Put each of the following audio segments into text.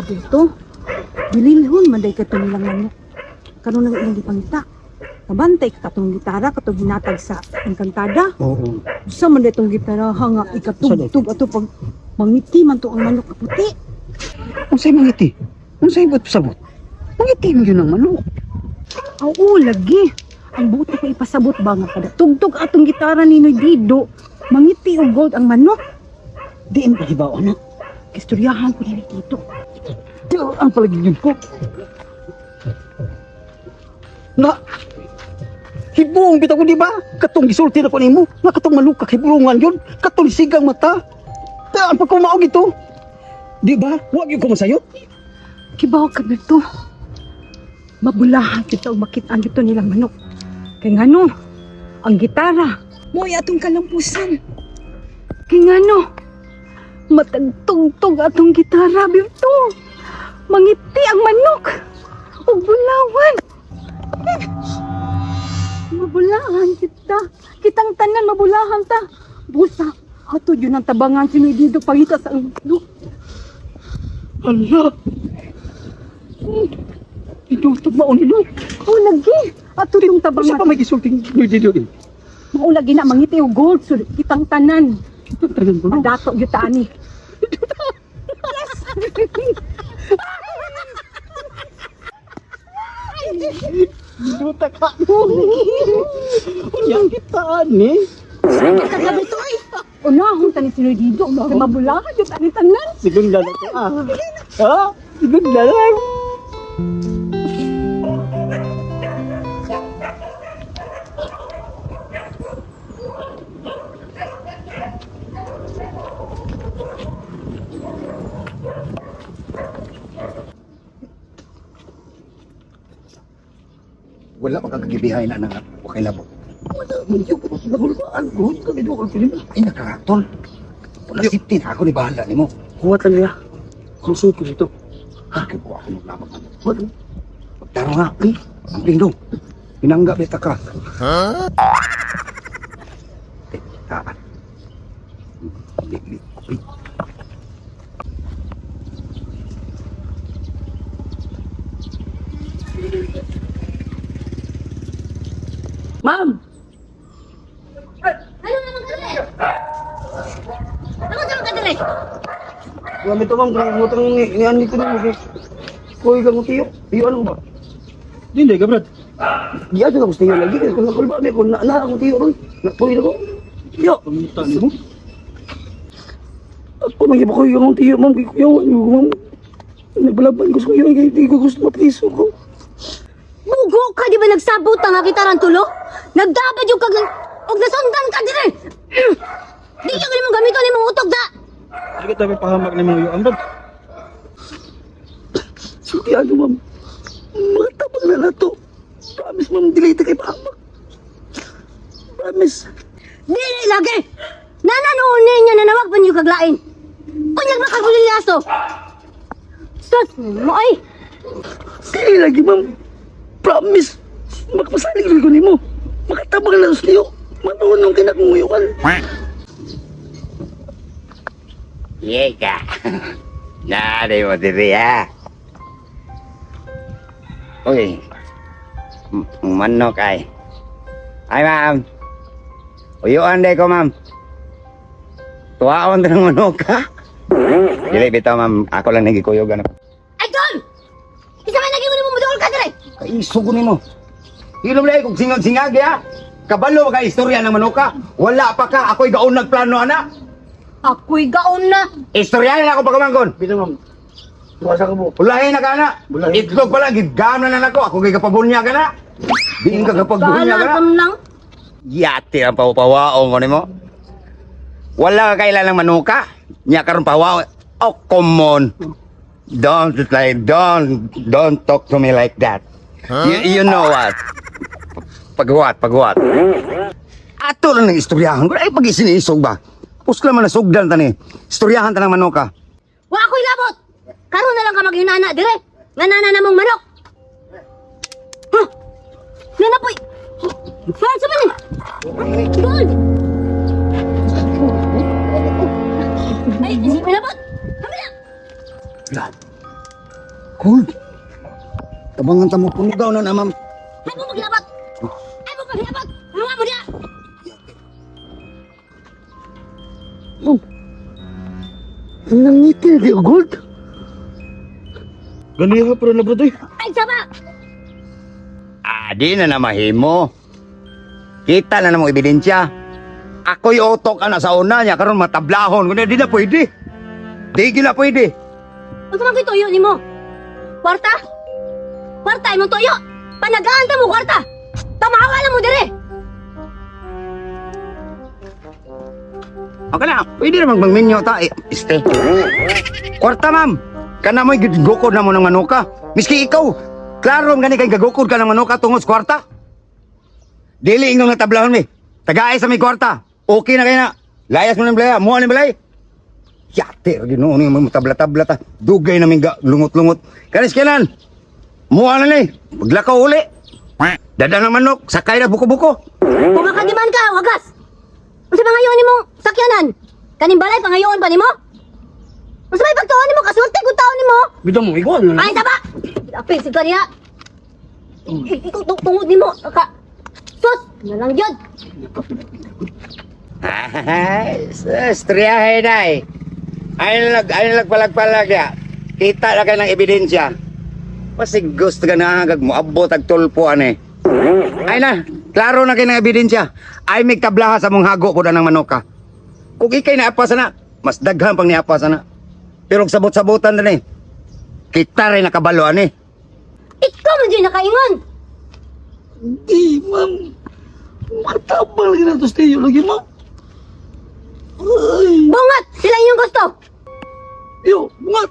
dito. Bililhon man day kato nilang manok. Karon nang ilang gipangita. Kabantay ka katong gitara katong hinatag sa Engkantada. Oo. Sa man day tong gitara ha nga ikatugtog ato pag mangiti man to ang manok nga puti. Unsay mangiti? Unsay ba't sabot? Mangiti mo yun ang manok. Oo, lagi. Ang buto ko ipasabot ba nga kada tugtog atong gitara ni Noy Dido, mangiti og gold ang manok. Diin pa hibaw anak. Kistoryahan ko ni Tito. Di ang palagi yun ko. Na Hibuong bitaw ko di ba? Katong gisulti na ko nimo, nga katong malukak hibulungan yun, katong sigang mata. Ta ang pagkumaog ito. Di ba? Wag yung kumasayot. Kibaw ka nito. Mabulahan kita og makit-an dito nilang manok. Kay ngano, ang gitara, mo'y atong kalampusan. Kay ngano, matagtugtog atong gitara, Berto. Mangiti ang manok. Ug bulawan. Mabulahan kita. Kitang tanan mabulahan ta. Busa, ato yun ang tabangan si dito pangita sa ang manok. Ala. Itutog maon nilo. Oh, lagi. Ato yung Unsa tabangan. pa may gisulting dito eh? Mao lagi na mangiti og gold so kitang tanan. Tanan ko. Madato gyud ta ani. Duta ka. Unya kita ani. Kagabi to ay. Unahon ta ni Sinoy Dido. Kay mabulahan gyud ani tanan. Segunda na to ah. Ha? Segunda lang. Wala pa kagagibihay na nang okay labo. Wala man yun. Nagulbaan ko. Kami doon ko nimo. Ay nakarakton. Wala siptin ako ni bahala nimo. Huwat lang niya. Kusod ko dito. Ha, kay ko ako naglamang ano. Huwat. Pagtaro nga, ay, ang pingdong. Pinangga beta ka. Ha? Taan. Di, di, di. Ma'am! Ano naman ka dali? Ano naman ka dali? Ma'am, ito ma'am. Kung utang ni ni Andy ko nimo. Kuy ka mo tiyo. Tiyo ano ba? Hindi ka, Brad. Di ato na gusto tiyo lagi. Kung nagulbaan ko na na akong tiyo ron. Napuy na ko. Tiyo. Pamunta nimo. Ako nang iba ko yung tiyo ma'am. Kuya, ma'am. Nagbalaban ko sa kuya. Hindi ko gusto mapriso ko. Bugo ka, di ba nagsabot ang gitaran tulo? Nagdabad yung kag... Og nasundan ka dire! Di ka mo gamiton nimong utok da! Hindi ka tayo pahamak ni mga yuan, Brad. Sulti ano ma'am. Mga tabang na na to. Promise ma'am, delete kay pahamak. Promise. Dili lagi! Nananoon ninyo na nawag pa niyo kaglain! Kunyag makagulilyaso! Sus mo ay! Dili lagi ma'am. Promise. Magpasalig rin ko nimo. Makatabang na sa tiyo. Marunong ka na kung uyukan. Yeka. Nari mo diri ha. Uy. Manok ay. Ay ma'am. Uyuan day ko ma'am. Tuwaon ta ng manok ha. Dili bitaw ma'am, ako lang nagikuyog ano. Ay tol! Isa man lagi mo nimo muduol ka dire! Kaisog ko nimo. Hilom lay kog singag-singag ya. Kabalo ka istorya ng manuka. Wala pa ka, ako'y gaon nagplano ana. Ako'y gaon na! Istorya na ako pagkamangkon. Bitaw ma'am. Bukas ako mo. Ulahin na ka na. Bulahin. Itlog pala, gigam na na ako. Ako kay kapabunya ka na. Diin ka kapagbunya ka na. Galang lang! Yati ang pawapawaon ko nimo. Wala ka kailan ng manuka. Nya karon pawaon. Oh, come on. Don't like don't talk to me like that. You know what? Paghuwat, paghuwat. Ato lang ng istoryahan ko. Ay, pag isinisog ba? Puskla man na sugdan tani. Istoryahan ta ng manuka. Wa ako'y labot! Karon na lang ka maghinana dire! Nga nana namong manok! Huh? Nanapoy! Ha, sa man eh? Doon! Ay, hindi pa labot! Kami na! Lah. Cool. Tabangan ta mo punugaw na na, ma'am. Ay mo maglabot. Ay mo maglabot. Mga mo diha. Nangitil di gold. Ganiha pero na, brad, oy. Ay saba. Ah, di na na mahimo. Kita na na mo ebidensya. Ako'y utok ka na sa una niya karon matablahon kunya di na pwede. Di gyud na pwede. Unsa man koy tuyo nimo? Kwarta? Kwarta imong tuyo. Panagaan ta mo kwarta. Tamawa lang mo dire. Okay na, pwede na magminyo ta. Eh, este. Kwarta, ma'am. Kana mo'y gugukod na mo ng manuka. Miski ikaw, klaro man gani kay gagukod ka ng manuka tungod sa kwarta. Dili ingong natablahon mi. Tagaay sa may kwarta. Okay na kayo na. Layas mo ng balay. Muha ng balay. Yate, ginoo ni mo tabla-tabla ta. Dugay na ming lungot-lungot. Kanis kenan. Muha na ni. Paglakaw uli. Dada ng manok, sakay na buko-buko. Kung makadiman ka, wagas. Unsa pangayoon nimo sakyanan? Kaning balay pangayoon pa nimo? Unsa may pagtuon nimo kasulte kung taon nimo? Bitaw mo, ikaw na. Ay saba. Apil sig kaniya. Ikaw tungod nimo ka. Sus, nalang gyud. Ay, sus, triyahe na eh. Ay nagpalag-palag ya. Kita na kayo ng ebidensya. Pasig gusto ka na hagag mo, abot ag tulpo ane. Ay na, klaro na kayo ng ebidensya. Ay may tablaha sa mong hago po na ng manuka. Kung ikay naapa sana, mas daghan pang niapa sana. Pero kung sabot-sabotan na eh. Kita rin nakabalo ane. Ikaw man gyud nakaingon. Di, ma'am. Makatabang lagi na to sa iyo lagi, ma'am. Ay, Bungat sila inyong gusto. yo, bungat.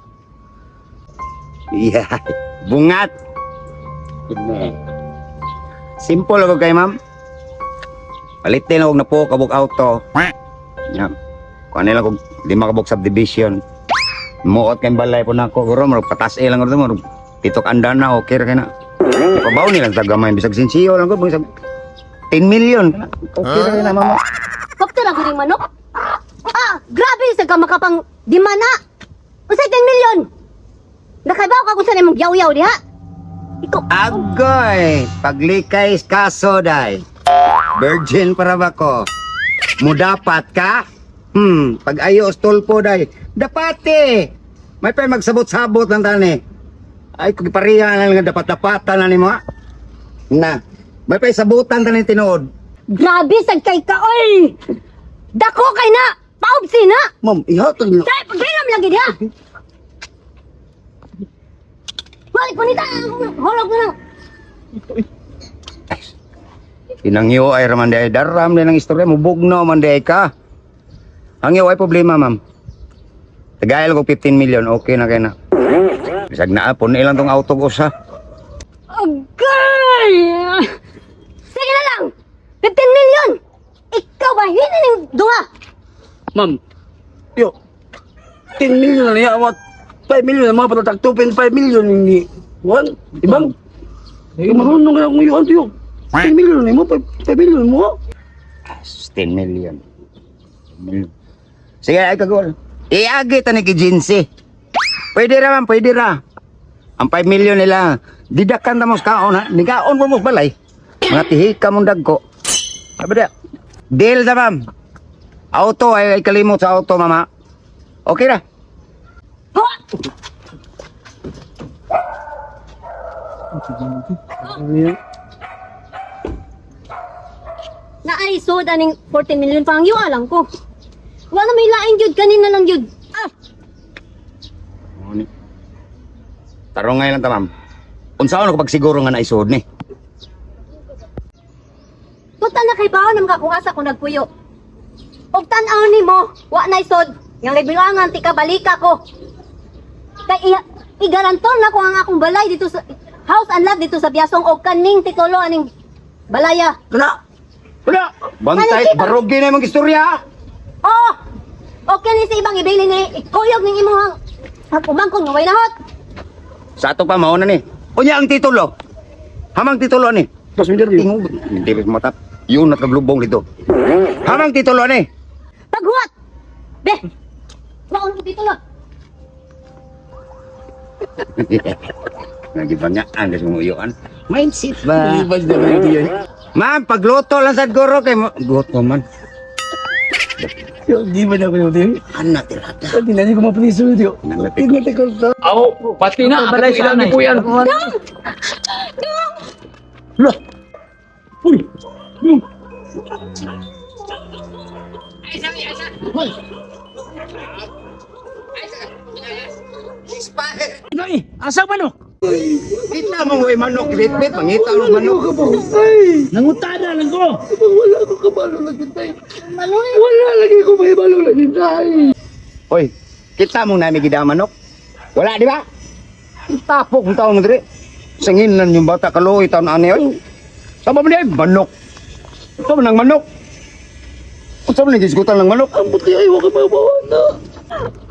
Yeah, bungat. Ine. Simple ako kay ma'am. Palitin ako na po kabuk auto. Yeah. Kuan nila kog 5 ka buok subdivision. Muot kay balay po nako guro murag patas lang guro murag titok anda na okay ra kay na. Pabaw nila sa gamay bisag sinsiyo lang ko bisag 10 million. Okay ra kay na mama. Kopta ra gud manok. Ah, grabe sa ka makapang di man na. Unsay 10 million? Nakabaw ka kung saan imong yaw-yaw diha. Ikaw, Agoy, paglikay kaso day. Virgin para ba ko? Mudapat ka? Pag ayo tulpo day. Dapat eh. May pa magsabot-sabot lang tani. Ay, kung ipariya na lang dapat-dapatan na ni mo. Ah. Na. May pa sabutan tani tinuod. Grabe sa kay ka oy. Dako kay na. Paubsi na. Ma'am, ihatag na. Tay, pagbiram lagi diha. Balik punita ang holog na lang. Ay, pinangyo ay raman day daram din ang istorya mo bugno man day ka. Ang iyo ay problema, ma'am. Tagayal ko 15 million, okay na kay na. Bisag naa po na ilang tong auto ko sa. Agay! Sige na lang. 15 million. Ikaw ba hinin ning duha? Ma'am, yo, 10 million na niya, what? 5 million na mga patatag, 2.5 million ni Juan, ibang. Eh, marunong ka na kung yuan to yo. 10 million na mo, 5 million mo. Ah, 10 million. 10 million. Sige, ay kagol. Iagi ta ni ki. Pwede ra ma'am, pwede ra. Ang 5 million nila, didakan ta mo sa kaon ha. Nikaon mo mo sa balay. Mga tihika mong dagko. Sabi dia. Deal ta ma'am. Auto ay kalimot sa auto mama. Okay ra. Hawa! Naay soda ning 14 million pang yuan lang ko. Wala may lain gyud kanina lang gyud. Ah, Tarong ngayon lang ta ma'am. Unsaon ako pagsiguro nga naisuod ni? Total na kay baon ang kung asa ko nagpuyo. Og tan-aw nimo, wa nay sod. Yang libilangan ti ka balika ko. Kay igarantor na ko ang akong balay dito sa house and lot dito sa Biasong og kaning titulo aning balaya. Kana. Wala. Bantay, barugi na imong istorya. Oo. Okay ni sa ibang ibili ni ikuyog ning imong umangkon nga way nahot. Sa ato pa mauna ni. Unya ang titulo. Hamang titulo ni. Tapos may derby. Tingog. Hindi ba mata? Yun at kaglubong dito. Hamang titulo ni. Paghuwat. Be. Maon ko titulo. Nagibangaan kasi mong uyuan. Mindset ba? Di ba siya kayo tiyo? Ma'am, pagluto lang sa guro kay mo. Guto man. Tiyo, di ba na ko tiyo? Anak tirada. Di na niyo ko mapriso tiyo. Nanglapit. Di na ko ta. Aw, pati na. Katong ilang ni Kuyan. Lah. Uy. Nay, asa manok? Kita mo mo manok bitbit, mangita mo manok. Ay, Nangutada lang ko. wala ko kabalo lagi tay. Wala lagi ko may balo lagi tay. Hoy, kita mo nami gida manok. Wala di ba? Tapok mo taon mo diri. Sanginan yung bata kaluoy taon ani oy. Sama man di manok. Sama nang manok. Unsa man gisgutan ng manok? Ang buti ay wa ka mabawa na.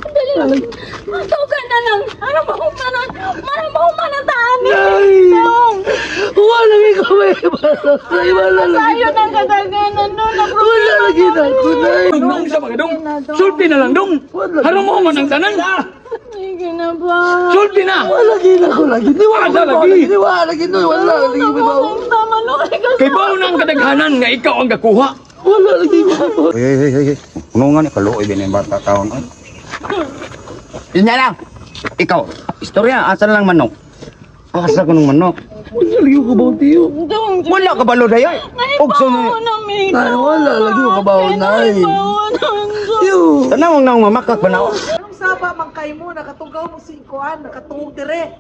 Dali lang. Matugan na lang. Ano mahumanan? Ano mahumanan taan ni? Ay. Dong. Wala lagi ko may balo. Ay, wala lagi. Tayo ng kadaganan no. Wala lagi na ko tay. Dong sa mga dong. Sulti na lang dong. Harong mo man ang tanan. Sige na ba? Sulti na. Wala lagi na ko lagi. Di wala Wala lagi. lagi. Di wala lagi no. Wala lagi may bawa. Tama no. Kay bawo na ang kadaghanan nga ikaw ang gakuha. Wala lagi ko mabawa. Hoy, hoy, hoy, hoy. Puno nga ni kaluoy din yung bata taon. Oy. Yun na lang. Ikaw, istorya, asa na lang manok? Asa ko ng manok? Wala lagi ko kabaw tiyo. Dong. Wala ka balo dayoy. Og sunod. na mi. Nay, wala lagi ko kabaw nay. Tiyo. Tanawang nang mamakak pa na. Anong saba man kay mo nakatugaw mo singkoan nakatungog dire.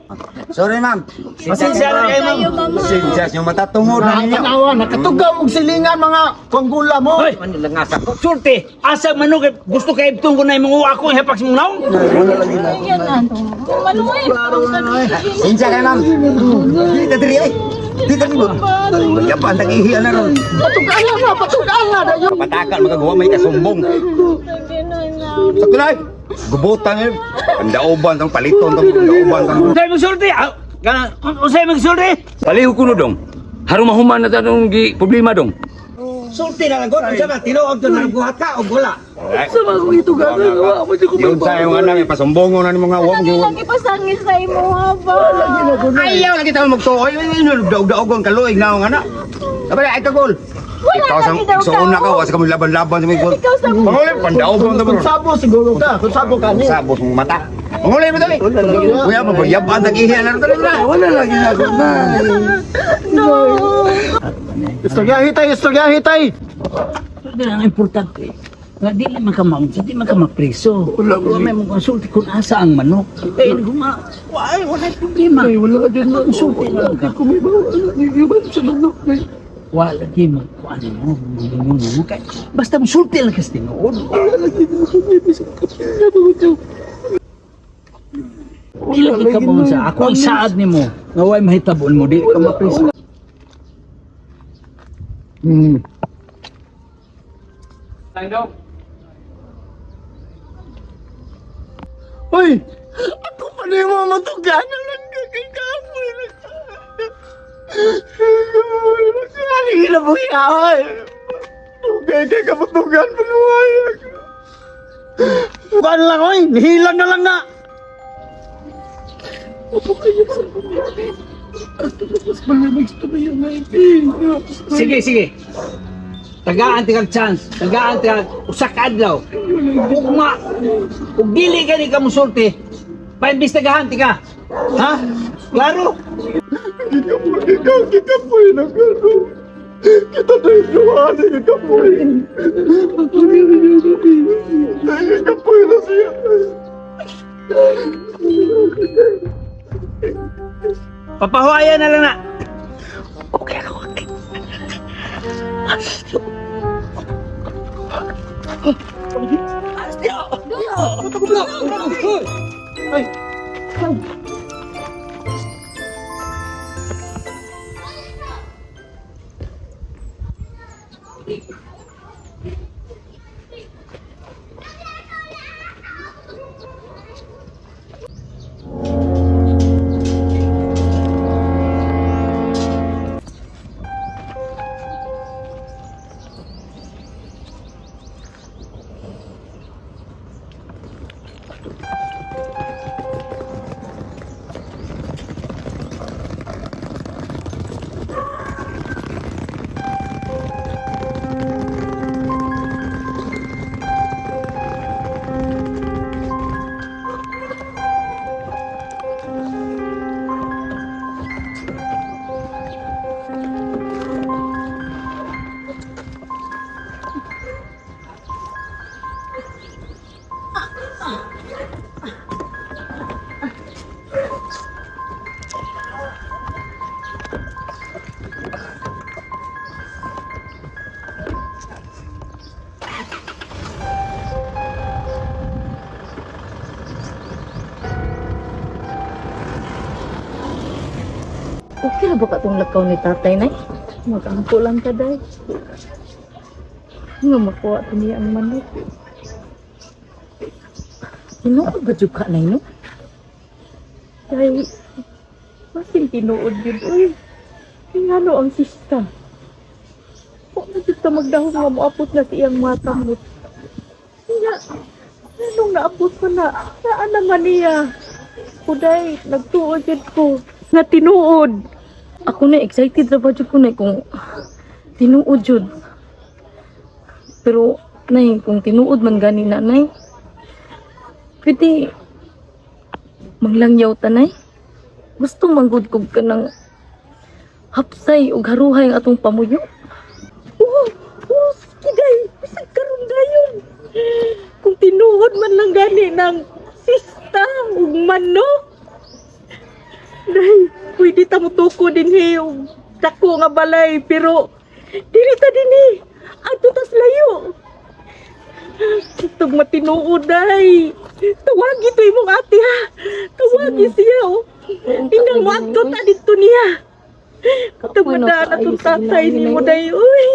Sorry, ma'am. Pasensya na kayo, ma'am. Pasensya yung mata tungod na ninyo. Tanawa, nakatugaw og silingan mga kwanggula mo. Hoy, sulti, asa manok eh, gusto kay ibtong ko na imong uwa ako hapak sa mong naong. Wala lagi na ko nay. Maluwi. Pasensya kayo, ma'am. Dito diri ay. Dito diri. Ya pa nag-ihi na ron. Patugaan na, patugaan na dayon. Patakal magagawa may kasumbong. Sa tulay. Gubutan yun. Ang dauban tong paliton tong dauban tong. Unsay mong sulti? Ah, Kana unsay mong sulti? Paliho ko no dong. Harong mahuman na tanong gi problema dong. Sulti na lang ko. Unsa ba tinuod ko na buhat ka og wala? Sa mga kong ituganan, wala ko di ko Yun sa yung ano, may pasumbongo na ni mga wong. Lagi pasangil sa imo ha ba? Lagi na ko nay. Ayaw lagi tayo magtuoy. Daog-daog ang kaluig na ang anak. Sabi ay kagol. Wala Ikaw sa lagi daw sa una ka, wasa kami laban-laban sa may gol. Ikaw sa Panguli, pandaog mo Kung sabo siguro ka, kung sabo ka ni. Sabos mong mata. Panguli mo dali. Kuya, mabayabaan nag-ihi na rin na. Wala lagi na ko nay. No. Istoryahi tay, istoryahi tay. Sulti ang importante. Nga dili man ka maunsa, di man ka mapriso. Wala ko Wala may mong konsulti kung asa ang manok. Eh, guma, wala, wala problema. Nay, wala ka dyan na. Konsulti Wala lang ka. ko may bawa. Lagi ba sa manok nay. Wala lagi mo, kung ano mo, mo, mo, mo, kay basta musulti lang kasi tinuod. Wala lagi na ko may bisag kapila mo tiyo. Di lagi ka mo sa ako ang saad nimo. Nga way mahitabon mo di ka mapriso. Hoy! Ako pa na yung mga matuganan lang kagagapoy. Ang na mo yan. Tugay kay kapatugan panuwayag. Kuan lang oy, nihilang na lang na. Opo kayo sa pamilya. At tapos pala magstorya na ito. Sige, sige. Tagaan ti kag chance, tagaan ti kag usa ka adlaw. Ugma. Ug dili gani ka musulti, paimbestigahan ti ka. Ha? Klaro? Ikaw, kikapoy na gano'n. Kita na yung gawa niya, kikapoy. Kikapoy na siya. Papahuayan na lang na. Okay ako. Okay. Okay ra ba ka tong lakaw ni tatay, nay? Magampo lang ka, day. Nga makuha to niya ang manok. Tinuod ba jud ka, nay, no? Day, masin tinuod yun, uy. Ngano ang sista? Wa na jud ta magdahom nga moapot na sa iyang matamot. Nga, anong naabot ko na? Saan naman niya? Kuday, nagtuod jud ko. Nga tinuod. Ako na excited ra ba jud ko, nay, kung tinuod jud. Pero nay, kung tinuod man gani na, nay, pwede manglangyaw ta, nay. Gusto manggod kog kanang hapsay ug haruhay ang atong pamuyo. Oh, oh, kiday, bisag karon dayon. Kung tinuod man lang gani ng sista ug manok. Day, pwede ta motuko dinhi og dako nga balay pero dili ta dinhi. Adto tas layo. Tug matinuod day. Tawagi to imong ate ha. Tawagi siya oh. Inang mo adto ta didto niya. Tug Kapoy na madaan kaayo atong sa tatay ginahanglan, nimo nay. day uy.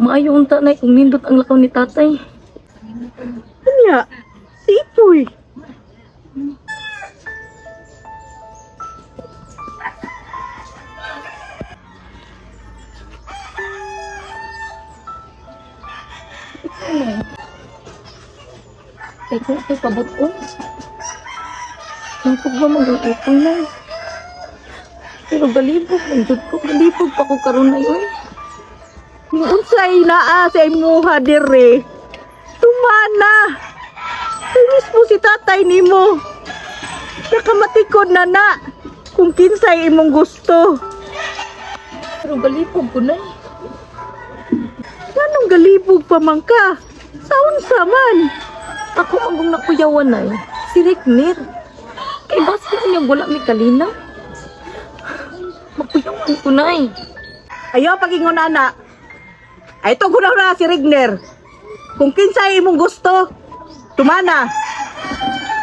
Maayo unta, nay, kung nindot ang lakaw ni tatay. Kanya, si Ipoy. Kay kung ako'y pabuton, nangkog ba mag ipoy na? Pero galibog, ang jud ko, galibog pa ko karon na yun. Kung unsay naa sa imuha dire, tumana. Kay mismo si tatay nimo. Nakamatikod na na kung kinsay imong gusto. Pero galibog ko na eh. Anong galibog pa man ka? Sa unsa man? Ako ang kong nakuyawan na eh. Si Rickner. Kay basta niya wala may kalina. Makuyawan ko na eh. Ayaw pagingon ana. Ay ito gunaw na si Rigner. Kung kinsay imong gusto, tumana.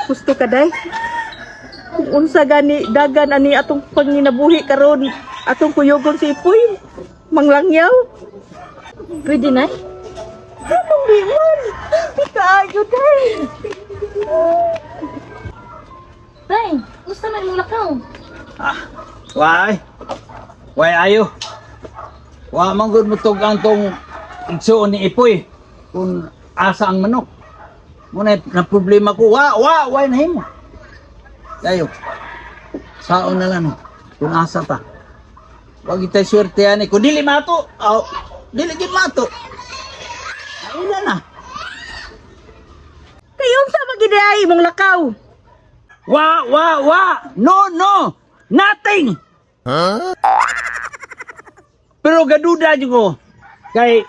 Gusto ka day? Kung unsa gani dagan ani atong panginabuhi karon, atong kuyogon si Ipoy, manglangyaw. Pwede na eh. Anong di man? Di kaayo day. Tay, gusto na imong lakaw. Ah, why? Why ayo? Wa man gud mutug ang tong igsuon ni Ipoy kung asa ang manok. Muna na problema ko. Wa wa why na himo. Ayo. Saon na lang no. Kung asa ta. Wag itay swerte ani kung dili mato. Aw, dili gid mato. Ayun na. Kay unsa magiday imong lakaw? Wa wa wa. No no. Nothing. Huh? Pero gaduda jud ko kay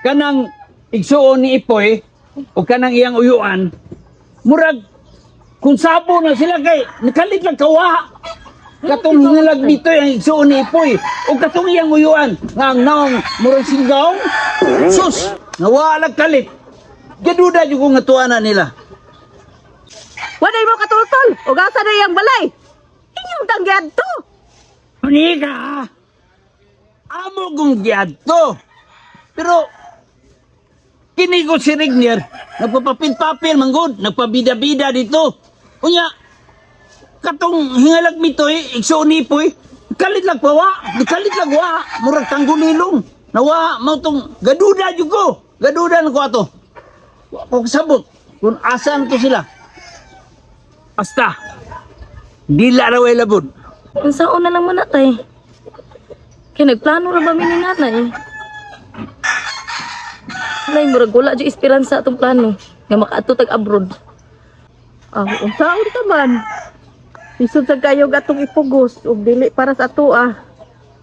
kanang igsuon ni Ipoy o kanang iyang uyuan murag kung sabo na sila kay nakalit lang kawa katong hingalag dito ang igsuon ni Ipoy o katong iyang uyuan nga ang naong murag singgaw sus nawala kalit gaduda jud ko nga tuwa na nila. Waday mo katultol, ug asa na iyang balay? Inyong tanggiad to. Nika! Amo kong giadto. Pero, kini ko si Rigner, nagpapapil-papil, manggod, nagpabida-bida dito. Unya, katong hingalag mitoy, igsuon eh, kalit lang pawa, kalit lang wa, murag tanggulilong. Nawa, mao tong gaduda jud ko. Gaduda na ko ato. Wa ko kasabot kung asan to sila. Basta, dila raw ay labod. Ang saon na lang muna, tay. Kay nagplano ra ba mi ni nanay? Nay, murag wala jud esperansa atong plano nga makaadto tag abroad. Ah, unsaon ta man? Lisod sa kayo atong ipugos ug dili para sa ato ah.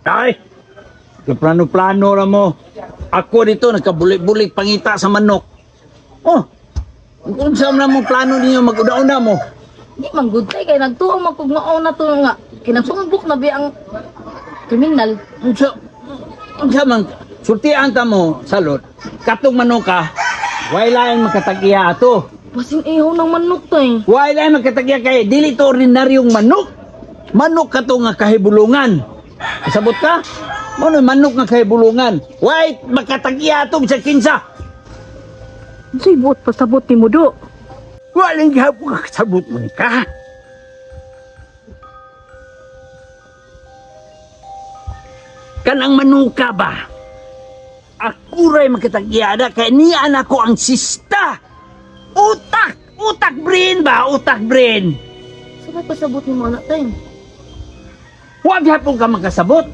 Ay! Plano-plano ra mo. Ako dito, nagkabulik-bulik pangita sa manok. Oh! Kung saan na mo plano ninyo, mag-una-una mo. Di man good tay kay nagtuo man kog mao na to nga kinasumbok na bi ang kriminal. Unsa man, sultian ta mo, salot. Katong manoka, way lain makatag-iya ato. Basin ihaw ng manok tay. Way lain makatag-iya kay dili to ordinaryong manok. Manok kato nga kahibulungan. Kasabot ka? Mo na manok nga kay bulungan. White makatagya atong sa kinsa. Unsay buot pasabot nimo do? Walang gihapon ka kasabot mo ni ka. Kanang manuka ba? Ako ray makitagyada kay niya nako ang sista. Utak! Utak brain ba? Utak brain. Sabay pasabot nimo anak tay. Huwag hapon ka magkasabot.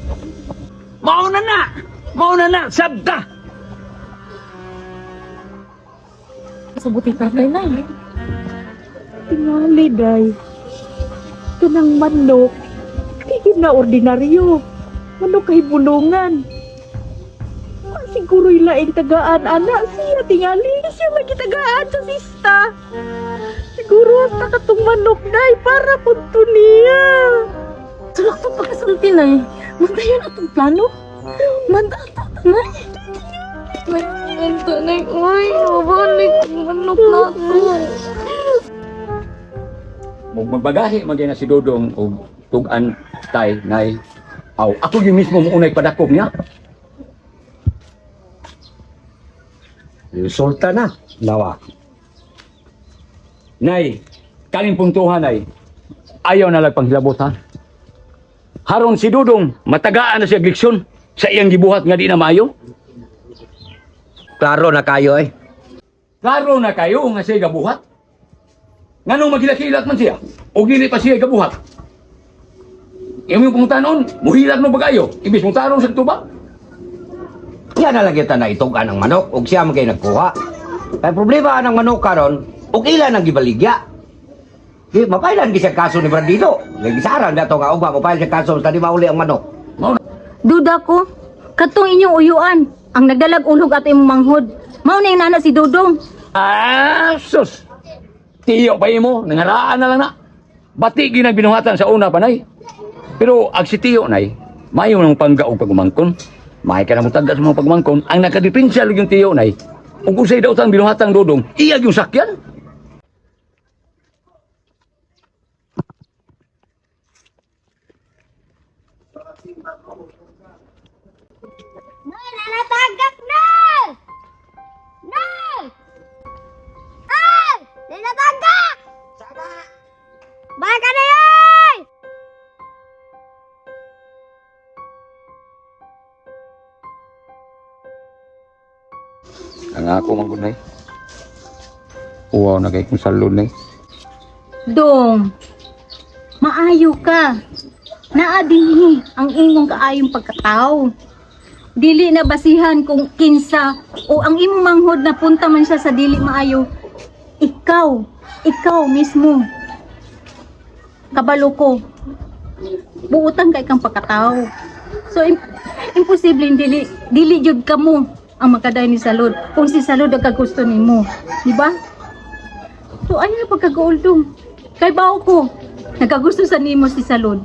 Mauna na! Mauna na! Sabta! Pasabot ni tatay nay. Tingali day. Kanang manok, di na ordinaryo. Manok kay bulungan. Siguro ilaing tagaan, ana. Siya tingali. Siya lagi tagaan sa sista. Siguro hasta katong manok day para punto niya. Sulak to pagkasulti nay. Mantayon atong plano. Manda ato nay. Nay, manta nay. Uy, mabalik manok na to. Magbagahi man na si Dodong og tugan tay nay aw ako yung mismo mo unay padakop niya. Resulta na, lawa. Nay, kaning puntuhan ay ayaw na lang panghilabot ha. Haron si Dodong matagaan na siya leksyon sa iyang gibuhat nga di na maayo. Klaro na kayo eh. Klaro na kayo nga siya gabuhat. Nganong maghilakilat man siya o dili pa siya gabuhat. Iyang yung pangutanon, muhilat mo bagayo, ibis mong tarong sa tubag. Yan na lang kita na itugan ang manok ug siya man kay nagkuha. Kay problema ang manok karon ug ila nang gibaligya. Di mapailan gi siya kaso ni Brandino. Kay gisaran na to nga ugma mapailan siya kaso sa di mauli ang manok. Duda ko, katong inyong uyuan, ang nagdalag ulog at imong manghod. Mao na yung nana si Dudong. Ah, sus! Tiyo pa imo, nangaraan na lang na. Bati ginagbinuhatan sa una pa, nay. Pero ag si Tiyo, nay, maayo nang pangga og pagumangkon. Maay ka na mo tagda sa mga pagumangkon. Ang nakadipensya yung Tiyo, nay. Ug usay daw tang binuhatang Dodong, iyag yung sakyan. Nay, nanatagak na! Nay! Ay! Nanatagak! Baka na yun! Ang ako man gud, nay. Uwaw na kay kung salod, nay. Dong, maayo ka. Naa dinhi ang imong kaayong pagkatao. Dili na basihan kung kinsa o ang imong manghod na punta man siya sa dili maayo. Ikaw, ikaw mismo. Kabalo ko. Buutan kay kang pagkatao. So imposible dili dili jud kamo ang makaday ni Salud kung si Salud ang kagusto nimo, di ba? So ay na pagkaguldong. Kay bao ko, nagkagusto sa nimo si Salud.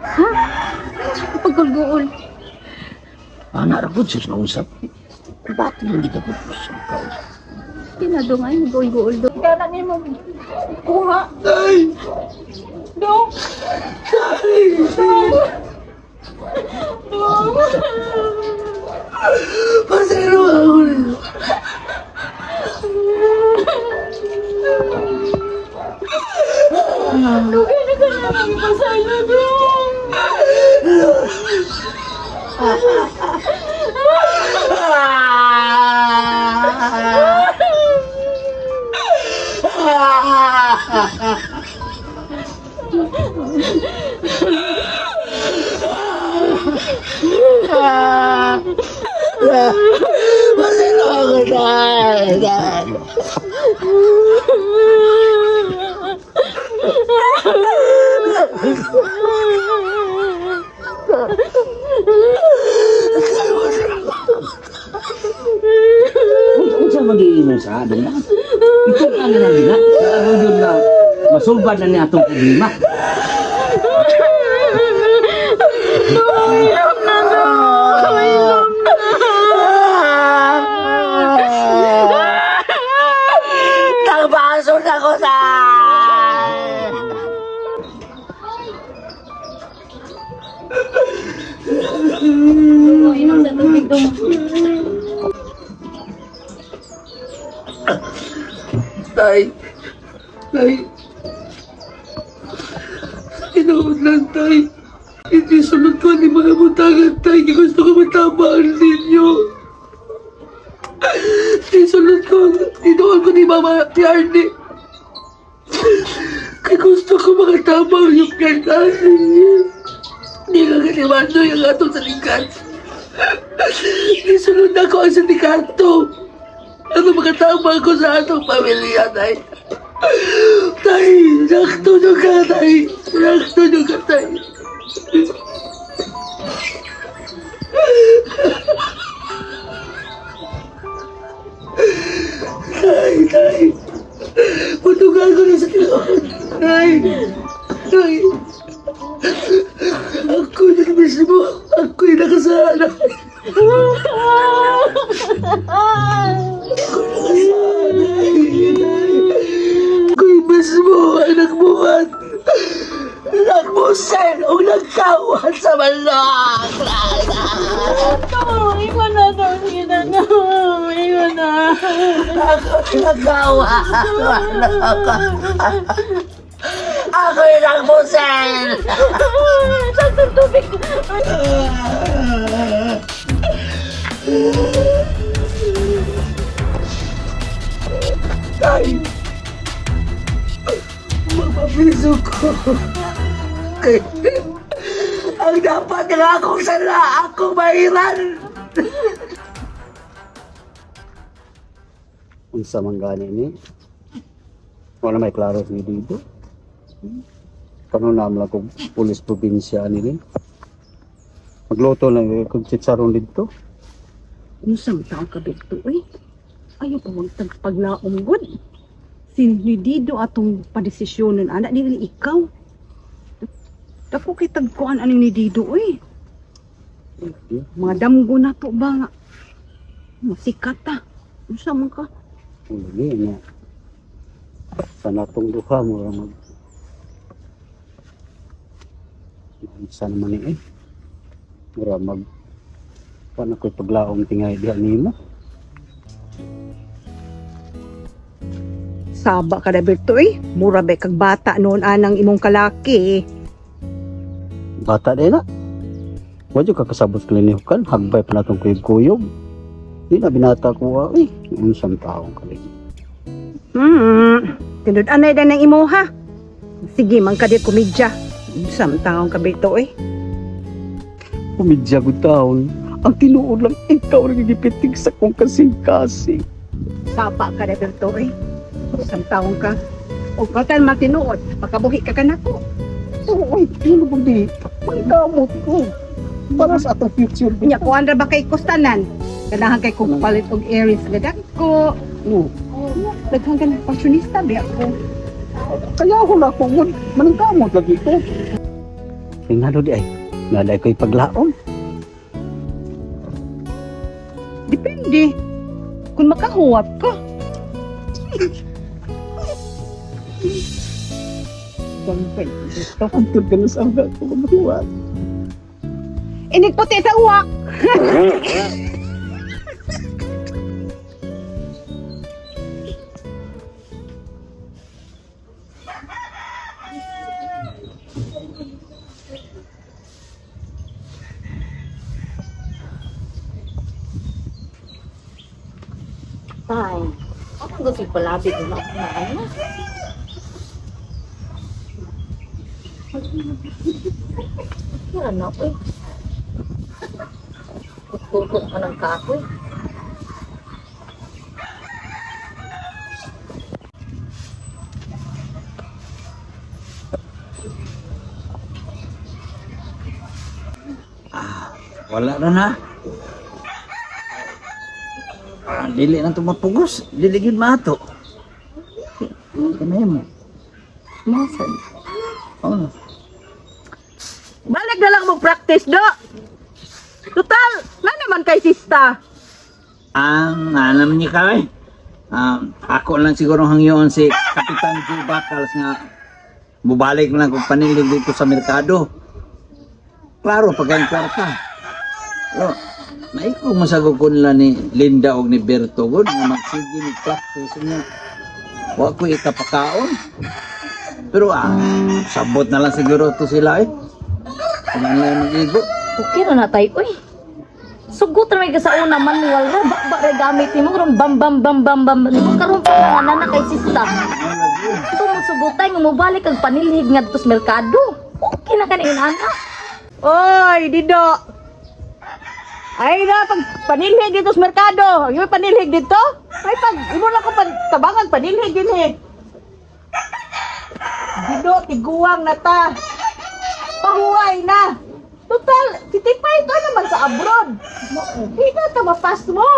Ha? Pagkaguol. Ana ra gud sus nausap. Bakit hindi ka pud sa kausap? Tinadong ay guol-guol do. Kana nimo kuha. Dong. Dong. Dong. Dugay na ka namin ipasaylo, Dong. Unsa man giingon sa adong na? Ito ka na lang na. Aron yun na masulbad na niya atong problema. Tagbaso na ko sa... Tay. Tay. Tinuod lang, Tay. Hindi sunod ko ni mga butangan, Tay. Hindi gusto ko matabaan ninyo. Hindi sunod ko. Tinuod ko ni Mama ni Arnie. Kaya gusto ko makatabang yung kailangan ninyo. Hindi ka ganimando yung atong salikat. Hindi sunod ako ang sindikato. Ano makatama ko sa atong pamilya, Tay? Tay, sakto nyo ka, Tay. Sakto nyo ka, Tay. Tay, Tay. Putugan ko na sa tinuod. Tay, Tay. Ako na mismo. Ako'y nakasala. Ako'y mismo ang nagbuhat. Nagmusel o nagkawan sa manok. Iwan na to. Sige na. No, iwan na. Ako'y nagkawan sa manok. Ako'y nagmusel. Saktong tubig. Tay, mapapiso ko. Kay, ang dapat nga akong sala, akong mahiran. Unsa man gani ni? Wala may klaro ni dito. Kanon na lang kung pulis probinsya ani ni. Magluto na eh, kung chicharon dito. Unsang taong ka Berto eh. Ayaw pa wag tagpaglaom gud. Si ni Dido atong padesisyonan anak dili ikaw. Dako kay tagkuan aning ni Dido eh. Mga damgo na to ba nga. Masikat ta. Unsa man ka? Uli niya. Sa natong duha mo mag Unsa naman ni eh. Mura mag paano ko'y paglaom tingay diha nimo. Saba ka na Berto eh. Mura ba kag bata noon anang imong kalaki eh. Bata din na. Wadyo ka kasabot klinikan, hagbay pa natong kuyog-kuyog. Di na binata ko, ah, eh, unsang taong kalig. Tinud anay dan ang imo ha. Sige, man ka di komedya. Unsa man taong ka Berto eh. Pumidya ko taon. Ang tinuod lang, ikaw ang gipitig sa kong kasing-kasing. Saba ka na Berto eh. Isang taong ka. O patan matinuod, makabuhi ka kanako. Oo, ay, yun bang di? Pangkamot ko. Para sa atong future. Nya kuan ra ba kay kustanan? Ganahan kay kong palit og earrings nga dagko. Oo. Daghan ka ng fashionista ba ako. Kaya ako na ako, manangkamot lagi ko. Tingnan di ay, naday ko'y paglaon. Depende. Kung makahuwat ka. Gangpay. Gusto. Antod ka na sa ugat ko mahuwat. Inig puti sa uwak. Tay, ako gusto palabi ko na ako na ano. Ano ako eh. Kukok ka ng kahoy. Wala na na. Ah, dili na ito mapugos. Dili yun mato. Kanay mo. Masan? Oh. Balik na lang mo practice, do. Total, na naman kay sista. Ang alam niya ka eh. Ako lang siguro hangyoon si Kapitan Joe Bacals nga bubalik lang kung panilig dito sa merkado. Klaro, pagkain kwarta. Pero, maikong masagod ko nila ni Linda og ni Berto gud nga magsige ni practice niya. Wa ko ikapakaon. Pero sabot na lang siguro to sila eh. Sila na lang mag-igo. Okay ra na tayo, uy. Sugot ra may ka sa una manual ra ba ba ra gamit nimo karon bam bam bam bam bam nimo karon pa nga nana kay sista. Tumusugot tay nga mobalik kag panilhig ngadto sa merkado. Okay na kaning ana. Oy, Dido. Ay na, pag panilhig dito sa merkado. Ang imo panilhig dito? Ay, pag imo lang ko pag tabangan, panilhig din eh. Dido, tiguang na ta. Pahuway na. Total, si Tipay ito naman sa abroad. Hindi na ta mapas mo.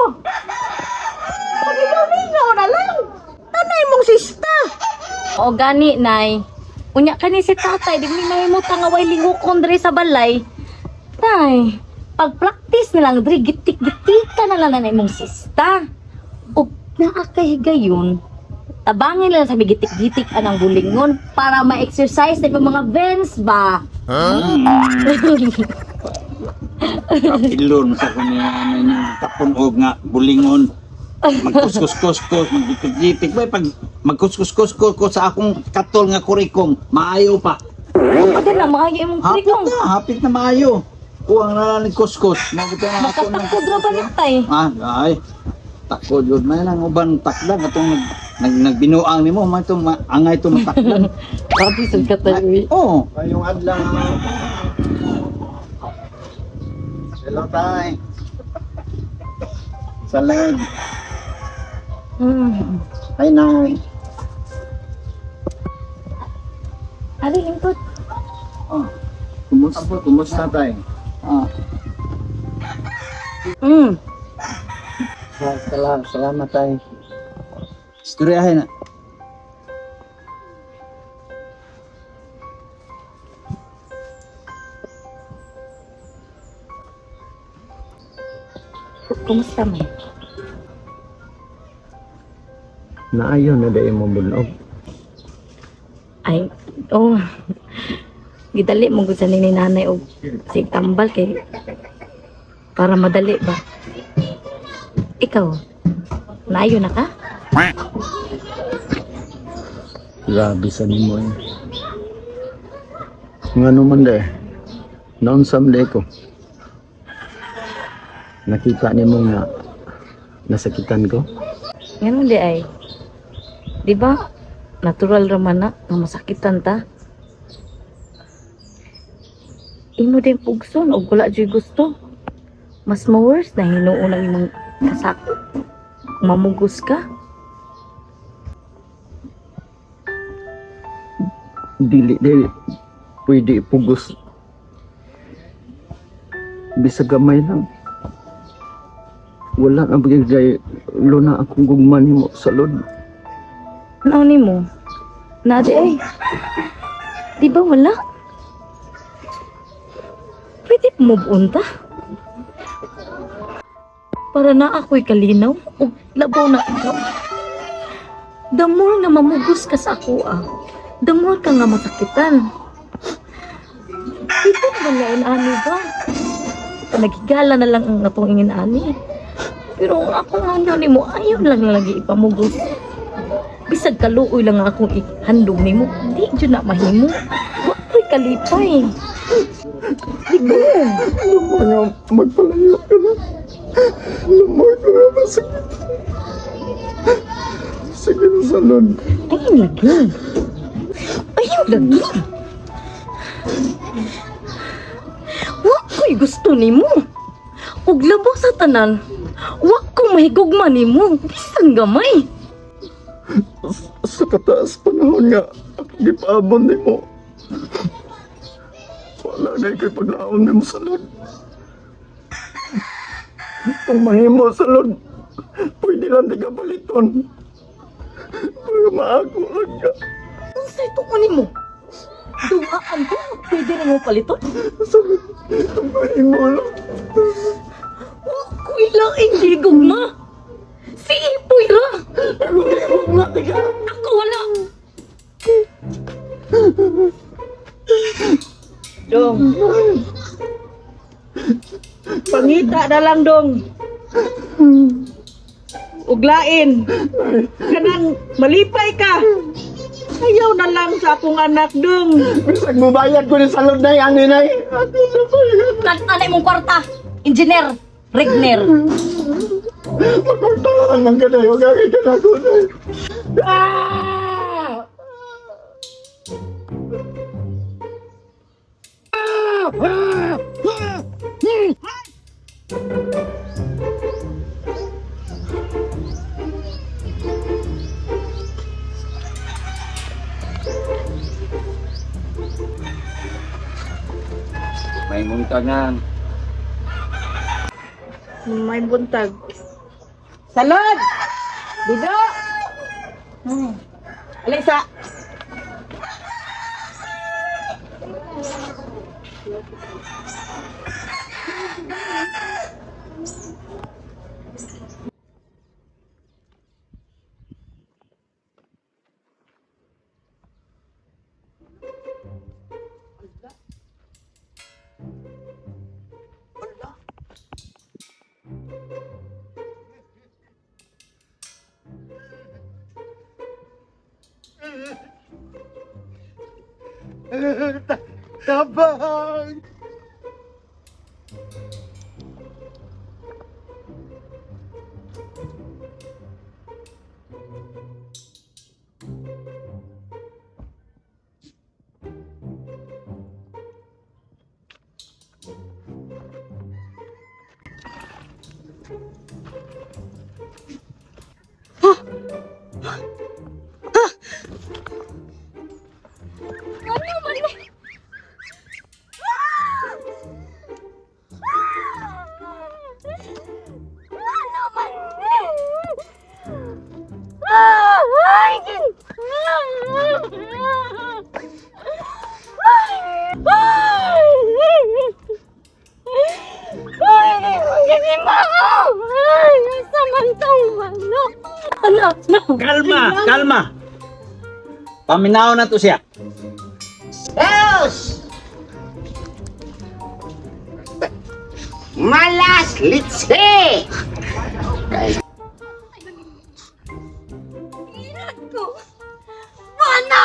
Pag-inaw na lang. Tanay mong sista. O gani nay. Unya kani si tatay di mi mahimutang nga way lingukon diri sa balay. Tay, pag-practice na lang diri gitik-gitika na lang na imong sista. Ug naa kay higayon. Tabangin lang sa gitik-gitik anang bulingon para ma-exercise na imong mga veins ba. Kapilon sa kung ano yung tapon og nga bulingon. Magkuskus-kuskus, maggitik-gitik. Bay, pag magkuskus-kuskus ko sa akong katol nga kurikong, maayo pa. Pwede na maayo imong Hapit kurikong. na, hapit na maayo. Kuwang na lang ni kuskus. Mabuti na ako ng Makatakod ra ba ni tay? Ah, ay. Takod yun. May lang uban takdan atong nag, nag nagbinuang nimo man itong angay itong matakdan. Grabe sad ka tay. Oo. Ngayong adlaw. Hello, tay. Salag. Hi, nay. Ari lingkod. Oh. Kumusta, kumusta, tay? Ah. Salamat, salamat, tay. Istoryahin na. Kumusta man? Naayon na dahil mo bunog. Ay, oh. Gidali mo gud sa ni nanay og sig tambal kay para madali ba. Ikaw, naayo na ka? Grabe sa nimo eh. Nga naman de, naonsam de ko. Nakita nimo nga nasakitan ko. Ganun di ay. Di ba? Natural ra man na nga masakitan ta. Imo din pugson og wala jud gusto. Mas ma-worse na hinuon ang imong kasakit. Kung mamugos ka. Dili dili pwede ipugos. Bisag gamay lang. Wala na bagay luna akong gugma nimo sa lod. Ano nimo? Na di ay. Di ba wala? Pwede move on ta? Para na ako'y kalinaw ug labaw na ikaw. The more nga mamugos ka sa ako ah, the more ka nga masakitan. Ito naman nga inani ba? Nagigala na lang ang atong ingin ani. Pero ang ako nga nimo, ayaw lang lagi ipamugos. Bisag kaluoy lang ang akong ihandog nimo, di jud na mahimo. Wa ko'y kalipay. Di ko. Mga magpalayo ka na. Lumoy ko nga masakit. Sige na sa lod. Ayun lagi. Ayun lagi. Wa ko'y gusto nimo. Ug labaw sa tanan, wa ko mahigugma nimo bisan gamay. Sa kataas panahon nga, akong gipaabon nimo. Wala na ko'y paglaon nimo sa lod. Kung mahimo sa lod, pwede lang di ka paliton. Pero maako lang ka. Unsay tuon nimo? Duhaan ko, pwede ra mo paliton. Sa lod, kung mahimo lang. Wa ko'y laing gigugma. Si Ipoy ra. Ako gigugma di ka. Ako wala. Dong. Pangita na lang, Dong. og lain. Kanang malipay ka. Ayaw na lang sa akong anak dong. Bisag mubayad ko ni salod nay ani nay. Ako na bayad. Anay mong kwarta. Engineer, Regner. Makultahan man ka nay. Huwag ka na ko nay. May muntag na. May buntag. Salod! Dido! Alisa! Tabang! Ano man ni? Ano man ni? Ay, Kalma, kalma. Paminaw na to siya. Malas litse! Wala!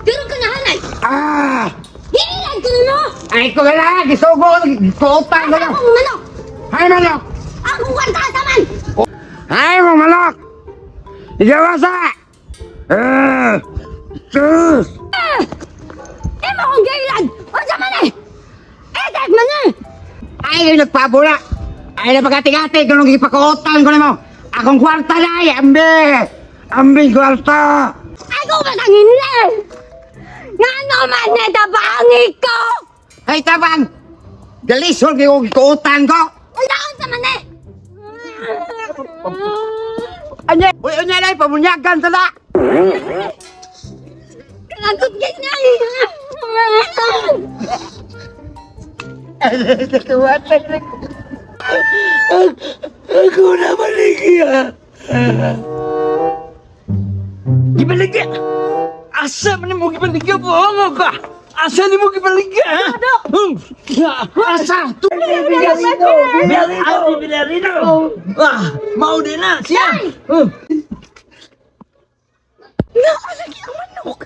Pero ka na hanay! Ah! Hilan ko na no! Ay ko na gisugo kuutang ko na. Akong manok! Hay manok! Akong kwarta sa man! Hay mo manok! Igawasa! Eh! Sus! Imo kong gailan! Unsa man eh! Etek man eh! Ay nagpabula! Ay napagati-gati kung nung ipakuutang ko nimo. Akong kwarta na ay ambi! Ambi kwarta! Ako ba nang hinli? Nga naman eh, tabangi ko! Ay tabang! Galisol kayo kuutang ko! Unsaon sa man eh! Anya! Uy, unya na, pamunyagan sa na! Kanagot ganyan! Ako na baligya. Gibaligya. Asa man mo gibaligya buhong ka? Asa ni mo gibaligya? Ha? Asa? Bilarino. Bilarino. Bilarino. Ah, mao din na siya. Naalagi ang manok.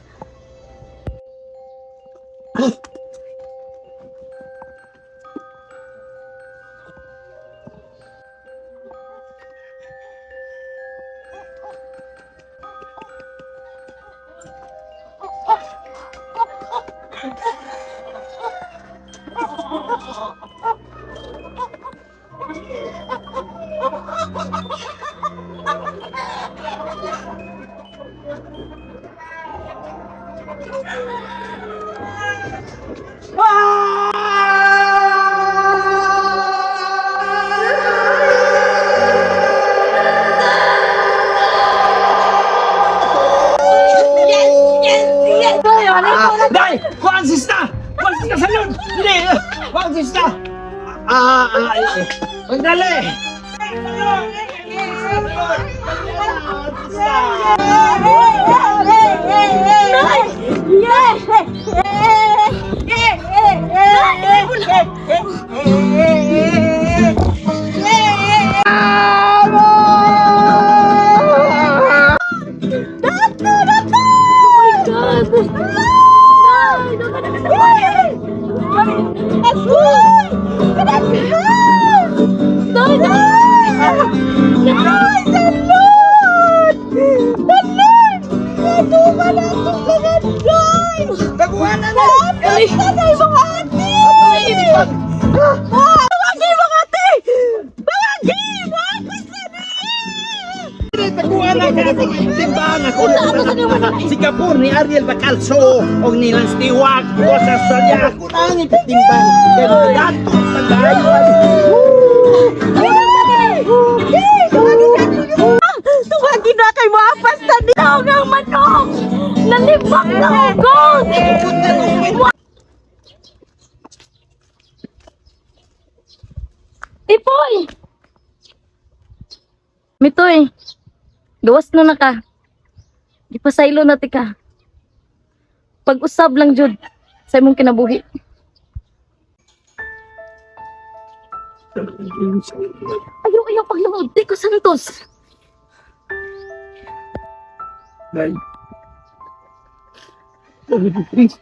Dai, kuan sista. Kuan sista salud. Dili, kuan sista. Ah, ah, eh. Pagdali. Yeah! Taguan ang timbang ako na si Kapur ni Ariel Bacalso o ni Lance Diwak ko sa Australia ako na ang ipitimbang pero dato pagayo. Tuwagin na kay maapas na ni Tawag ang manok! Nalibak na ugong! Ipoy! Mitoy, gawas na na ka. Ipasaylo na ti ka. Pag-usab lang jud sa imong kinabuhi. Ayaw, ayaw pagluhod. Di ko santos. Nay. Please.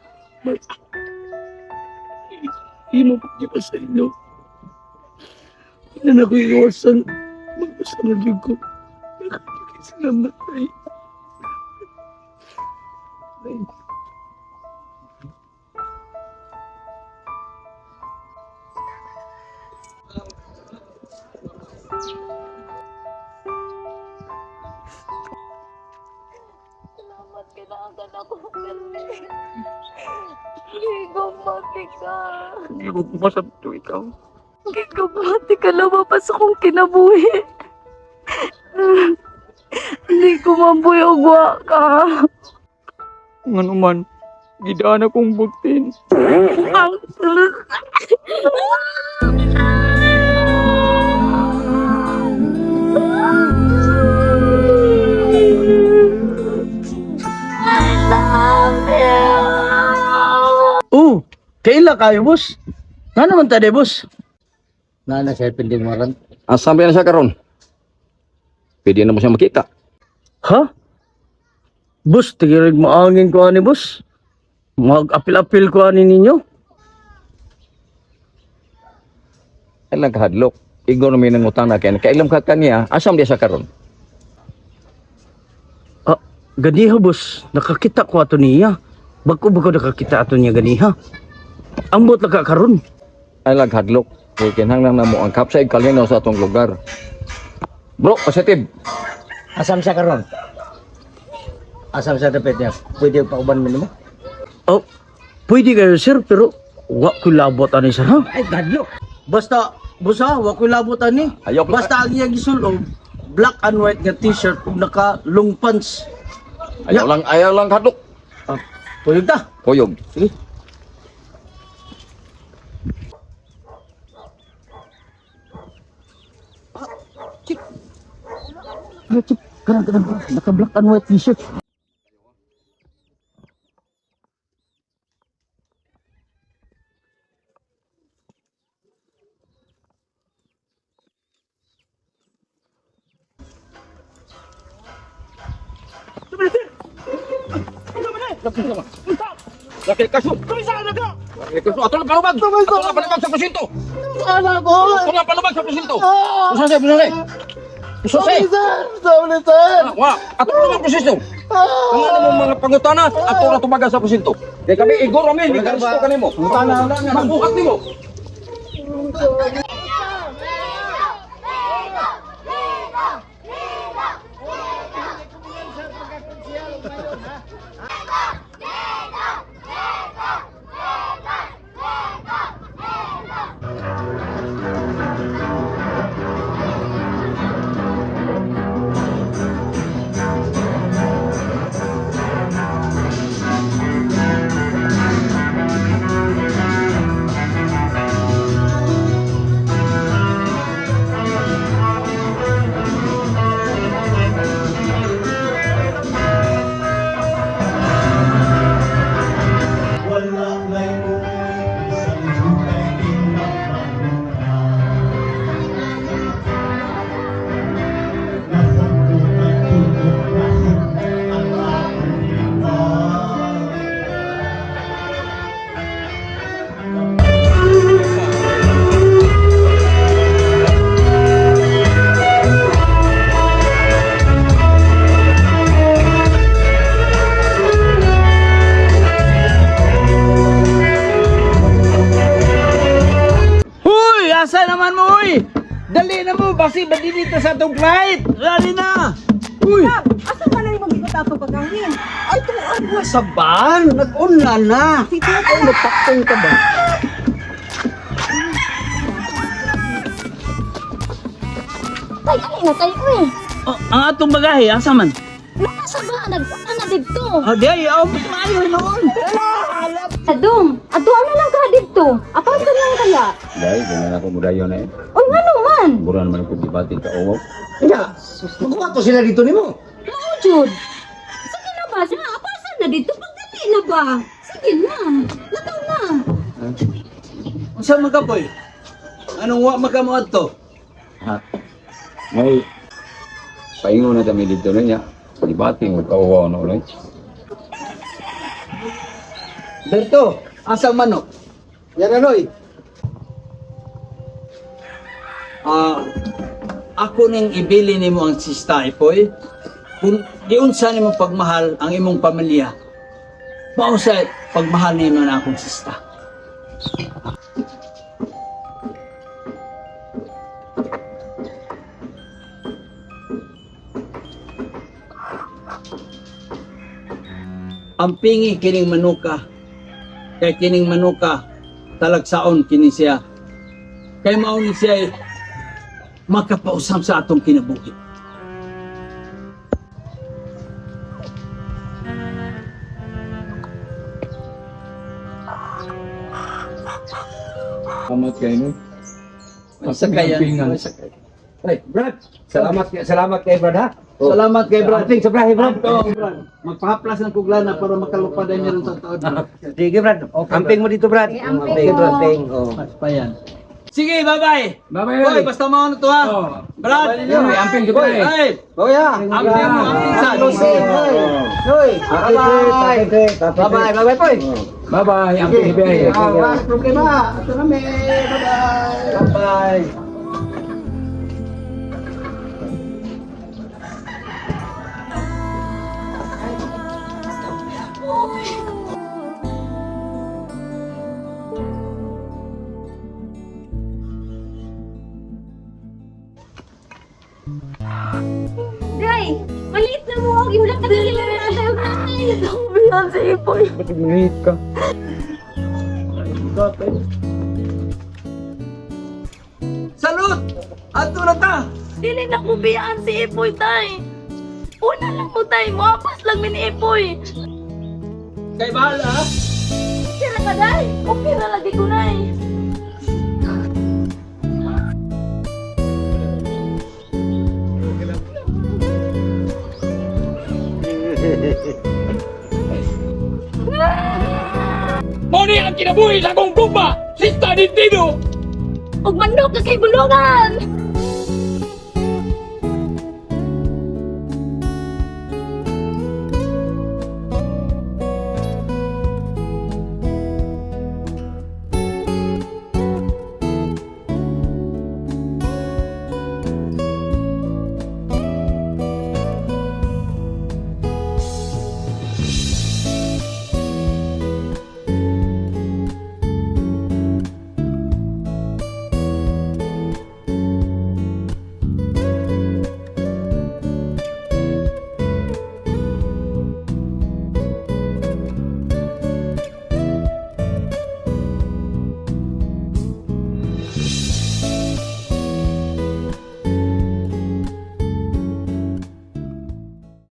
Imo pa sa inyo. Hindi na ko iwasan. Magpasama dyan ko. Salamat, Nay. Nay. Salamat kinaagan ako, Perme. Gigumati ka. Gigugma sa to ikaw. Gigumati ka lumabas akong kinabuhi. Hindi ko mabuhay og wa ka. Ngano man, gidaan akong butin. Ang I love you. Oh, kaila kayo, boss. Nga naman tayo, boss. Na na siya pending warrant. Asa ba na siya karon? Pwede na mo siya makita. Ha? Boss, tigirig maangin ko ani, boss. Mag-apil-apil ko ani ninyo. Ay lang kahadlok. Igor may nangutana kay kailam ka kaniya, asam diya siya karon? Ah, ganiha, boss. Nakakita ko ato niya. Bago ba ko nakakita ato niya ganiha? Ambot lang ka karon. Ay lang kahadlok. Kay kinahanglan na mo ang kapsay kalinaw sa atong lugar. Bro, positive. Asam siya karon? Asam siya dapat niya? Pwede pa uban mo? Oh, pwede kayo, sir, pero wa ko labot ani sir, ha? Ay, gadlok. Basta, boss ha, wa ko labot ani. Ayaw ko- Basta ang iyang gisulob, black and white nga t-shirt ug naka long pants. Ayaw lang kahadlok. Ah, pwede ta. Kuyog. Sige. Chip, karang karang naka black and white t-shirt. Laki kaso. Laki kaso. Ato lang palubag. Ato lang palubag sa presinto. Ato lang palubag sa presinto. Usa sa, usa sa. Usa sa. Wa, ato lang ang presinto. Ang ano mo mga pangutana, ato lang tumaga sa presinto. Kay kami igor kami, ni Kristo kanimo. Pangutana, mabuhat nimo. Huy, asa naman mo, uy? Dali na mo, basi ba dito sa atong flight? Dali na! Uy! Love, asa man na imong gikuta atong pagkahin? Ay, tuan na sa ban. Nag-una na. Ay, nagpaktong ka ba? Tay, ali na tayo eh. Oh, ang atong bagahe, asa man? Nasa ba? Nag-una na dito. Oh, di ay, oh, maayo noon. Adong, ato ano lang ka dito? Apan ka lang kaya? Dahil, ganun ako mudayon na eh. Oy, ngano man? Mura naman ako gibati ka uwaw. Nya, magkuha to sila dito nimo. Mao jud. Sige na ba? Sige, apasan na dito pagdali na ba? Sige na. Lakaw na. Unsa man ka, boy? Anong wa man ka mo adto? Ha? May paingon na kami dito na niya. Gibati mo ka uwaw na ulit. Berto, asa ang manok? Yan anoy. Ah, ako ning ibili nimo ang sista ipoy. Kung giunsa nimo pagmahal ang imong pamilya, mao sa pagmahal nimo na akong sista. Ang pingi kining manuka, kay kining manuka talagsaon kini siya. Kay mao ni siya makapausam sa atong kinabuhi. Salamat kayo no. Sakay yan. Ay, Brad. Salamat salamat kay Brad ha. Salamat kay Brad. Ating sa brahe, Brad. Oo, Brad. Magpahaplas ng kuglana para makalupad ay meron sa taon. Sige, Brad. Amping mo dito, Brad. Sige, amping mo. Amping. Oh. Pa yan. Sige, bye-bye. Bye-bye. Boy, basta mauna to ha. Oh. Brad. Oy, amping jud Boy, eh. ay. Boya. Amping mo, amping sa. Hoy. Bye-bye. Bye-bye, bye-bye, poy. Bye-bye. Amping biyahe. Ah, wala problema. Ato na me. Bye-bye. Bye-bye. Day, maliit na mo og ihulat na sila na tayo nanay. Biyan si Ipoy. Ba't maliit ka? Salute! Ato na ta. Dili na ko biyaan si Ipoy, tay. Una lang mo, tay. Muapas lang mi ni Ipoy. Kay bahala ha. Kira ka, day. Okay na lagi ko, nay. Mao ni ang kinabuhi sa akong gugma. Sista Nintendo. Ug manok ka kay bulungan.